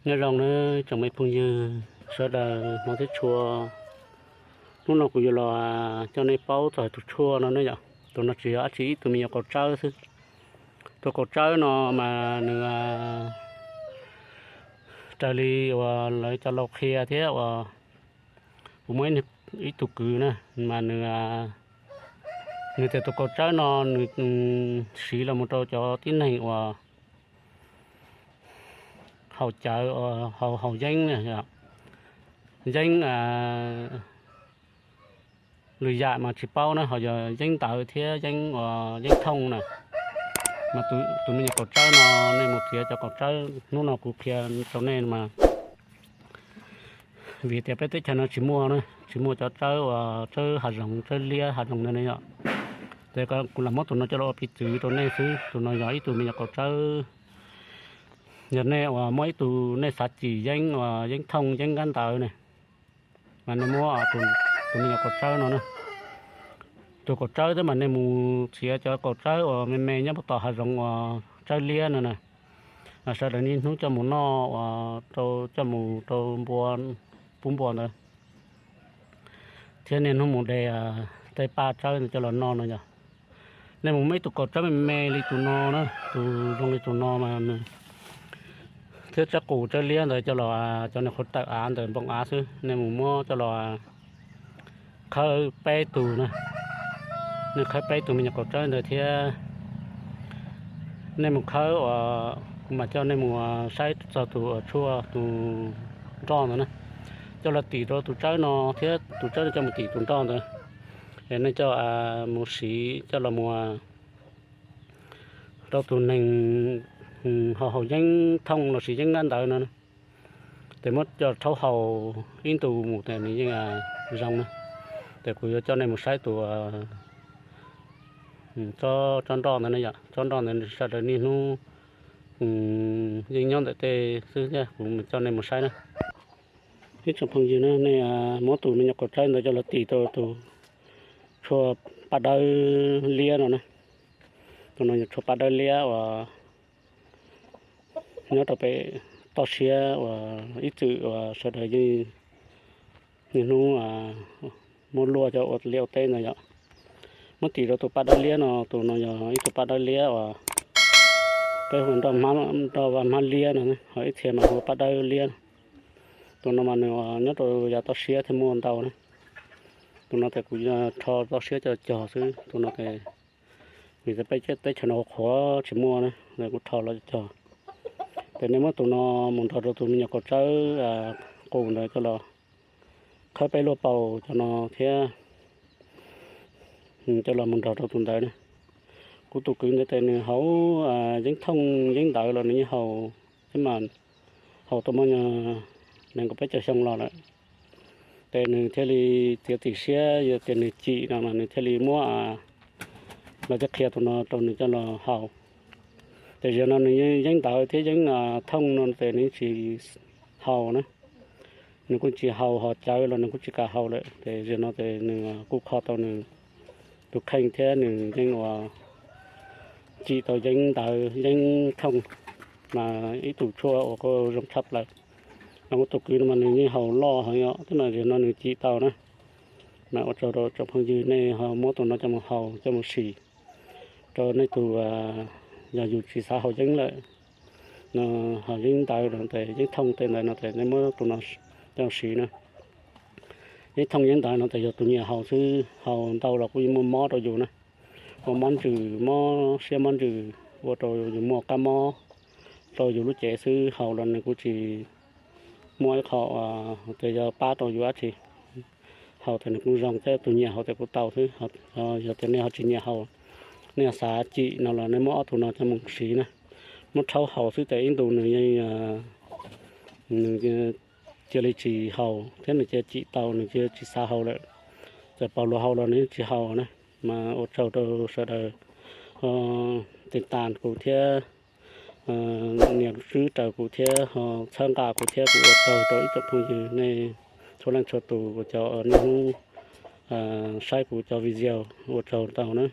Nyob zoo nawb tsoom me phooj ywg sawv daws hmov thiab tshua. Hnub no kuv yuav los coj nej paub txog tus tshuaj no ne yom. Tus no tsis yog dab tsi, ib tug me nyuam qaum tsawb xwb. Tus qaum tsawb no mas nws raws li uas lawv cov laus qhia thiab uas kuv muaj ib tug kwv na, mas nws, nws tias tus qaum tsawb no nws siv los mus rau cov tib neeg uas haus cawv, haus, haus yeeb, yeeb lwm yam mas tsis paub na, ho yog yeeb ntawv thiab yeeb, yeeb thooj na. Mas tus me nyuam qaum tsawb no, nej mus txiav cov qaum tsawb hnub no kuv qhia rau nej mas vim tias peb teb chaws no tsis muaj na, tsis muaj cov tsawb uas tsawb hav zoov, tsawb liab hav zoov ntawd ne yom. Ces kuv lam muab tus no coj los ua piv txwv rau nej xwb. Tus no yog ib tug me nyuam qaum tsawb. Yog nej uas muaj ib tug nej xav cim yeeb uas yeeb thooj yeeb nkab ntawv ne, mas nej muab tus me nyuam qaum tsawb no na. Tus qaum tsawb thiab mas nej mus txiav cov qaum tsawb uas me me nyob puag tom hav zoov uas tsawb liab no na. Sawv daws niaj hnub coj mus noj uas rau, coj mus rau npua, pub npua ntawd, thiab niaj hnub mus de tej paj tsawb ntawd coj los noj no yog. Nej mus muaj ib tug qaum tsawb me me li tus no na, tus zoo li tus no mas nws thiab tsawb qus tsawb liab ntawd coj los, cov niag qhuav tawm av ntawm npoo av xwb, nej mus muab coj los khawb peb tug na. Nej khawb peb tug me nyuam qaum tsawb ntawd thiab nej mus khawb uas kuv mam coj nej mus saib txog tus uas tshuaj tus nroj ntawd na, coj los tim rau tus tsawb no thiab tus tsawb no coj mus tim tus nroj ntawd. Es nej coj mus siv coj los mus rau tus neeg ho haus yeeb thooj lossis yeeb nkab ntawv no, ces muab coj rhaub haus ib ntus mus ces nws yeej zoo na. Ces kuv yuav coj nej mus saib tus tsob nroj ntawd na yom. Tsob nroj ntawd sawv daws niaj hnub yeej nyob ntawm tej xwb thiab, kuv coj nej mus saib na. Ib tsoom phooj ywg na, nej muab tus me nyuam qaum tsawb ntawd coj los tim rau tus tshuaj paj dawb liab no na. Tus no yog tshuaj paj dawb liab uas nyob rau pem toj siab uas ib txwm uas sawv daws yeej niaj hnub muab luaj coj ua liaj ua teb ntawd yom. Muab tim rau tus paj dawb liab no, tus no yog ib tug paj dawb liab uas peb hu nroj vaj hmab liab no, ho ib txhia mas hu paj dawb liab. Tus no mas nws nyob rau yav toj siab thiaj muaj ntau na. Tus no ces kuv rho toj siab coj cog xwb, tus no ces vim peb teb chaws no qhuav tsis muaj na, kuv rho los cog. Ces nej muab tus no mus nrog rau tus me nyuam qaum tsawb qus ntawd coj los khawb peb luaj paus cov no thiab coj los mus nrog rau tus ntawd na. Kuv tus kwv ntawd ces nws haus yeeb thooj yeeb ntawv los nws yeej haus, thiab mas haus tau muaj nees nkaum peb caug xyoo los lawm. Ces nws thiaj li txiav txim siab, yog tias nws cim no mas nws thiaj li muab, lawv thiaj qhia tus no rau nws coj los haus. Ces zaum no nws yeeb ntawv thiab yeeb thooj no ces nws tsis haus na, nws kuj tsis haus, ho cawv los nws kuj tsis kam haus lawm. Ces zaum no ces nws kuj kho tau nws tus kheej thiab nws yeej uas cim tau yeeb ntawv yeeb thooj, mas ib tug tshuaj uas kuj zoo tshaj plaws. Mas kuv tus kwv no mas nws yeej haus loj heev os, thiab mas zaum no nws cim tau na. Mas ua tsaug rau tsoom phooj ywg nej ho muab tus no coj mus haus coj mus sim rau nej tus, yog yus tsis xav haus yeeb lawm no, haus yeeb ntawv no ces yeeb thooj tej ntawd no ces nej muab tus no coj mus siv na. Yeeb thooj yeeb ntawv no ces yog tus nyiam haus xwb, haus ntau los kuj yeej muaj mob rau yus na, ua mob ntsws, mob siab mob ntsws, ua rau yus muaj kab mob rau yus lub cev xwb. Haus los nws kuj tsis muaj ib qho tias yog pab rau yus dab tsi. Haus ces nws kuj zoo thiab, tus nyiam haus ces kuj tau xwb. Yog tias nej ho tsis nyiam haus, nej xav cim no los nej muab ob tug no coj mus siv na, muab rhaub haus xwb ces ib ntus nws yeej, nws cia li tsis haus thiab nws cia cim tau, nws cia tsis xav haus lawm. Txawm pauv luag haus los nws yeej tsis haus na. Mas ua tsaug rau sawv daws tis tas kuv thiab, nias lub tswb raws kuv thiab ho txhawb nqa kuv thiab. Kuv ua tsaug rau ib tsoom phooj ywg nej txhua leej txhua tus uas cov niaj hnub saib kuv cov video, ua tsaug ntau na.